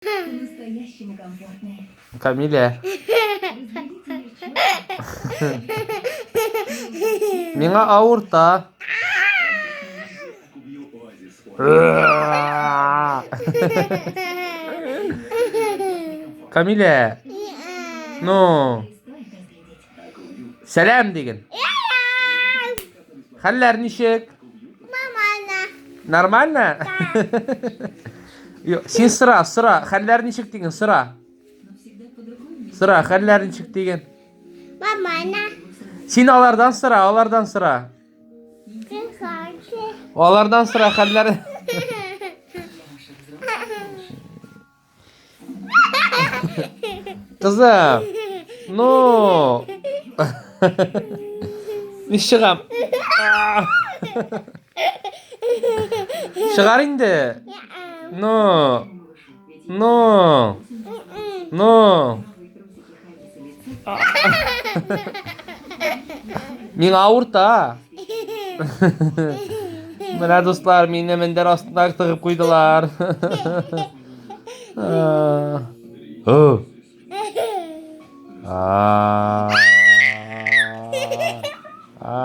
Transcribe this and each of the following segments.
По-настоящему комфортные. Камилә. Разделите мир Миңа авырта. Камилә. Ну. Стоит разглядеть. Сәлам диген. Хәлләр ничек? Нормально. Нормально? Юк, син сора, сора. Хәлләр ничек диген, сора. Но всегда по-другому. Сора, хәлләр ничек диген. Нормально. Син алардан сора, алардан сора. Ты Алардан сора хәлләр. Кызым. Ну. Мин чыгам. Чыгар инде. Ну. Ну. Ну. Миңа авырта. Менә дуслар, мине мендәр астына тыгып куйдылар. О. А. А.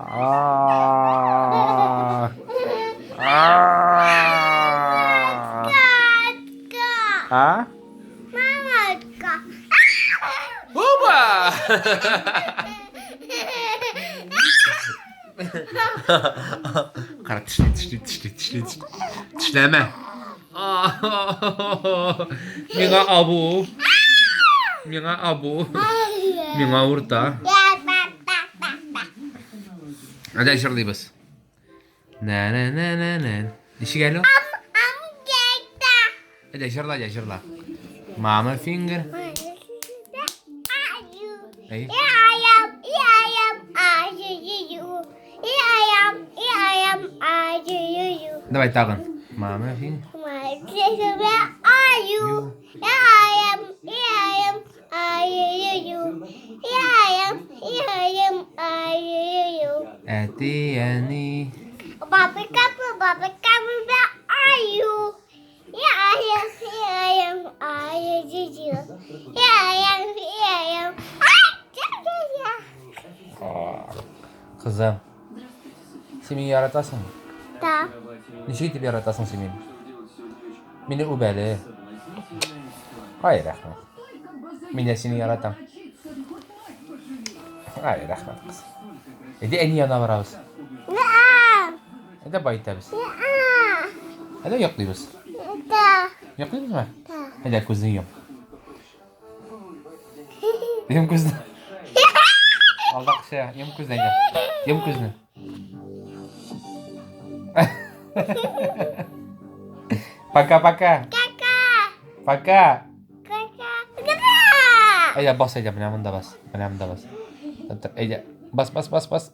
А. А? Мамочка. Оба! Кара тешли, тешли, тешли, тешли, тешли. Тешләмә. Миңа абу. Миңа абу. Миңа урта. Әйдә җырлыйбыз. На на на на на. Ничек әле? ул? Әйдә җырла, әйдә җырла. Мама фингер. Әй. Давай тагын. Мама фингер. Әти, әни. Кызым. Син мине яратасыңмы? Да. Ничек итеп яратасың син мине? Мине үп әле. Ай, рәхмәт. Мин дә сине яратам. Ай, рәхмәт, кыз. Әйдә, әни янына барабыз. Әйдә, бай итәбез. Әйдә, йоклыйбыз. Да. Йоклыйбызмы? Да. Әйдә, күзне йом. Йом күзне. Алдакчы, йом күзне, әйдә. Йом күзне. Пока-пока. Кака. Пока. Кака. Кака. Әйдә, бас, әйдә, менә монда бас. Менә монда бас. Тор, Әйдә, бас, бас, бас, бас.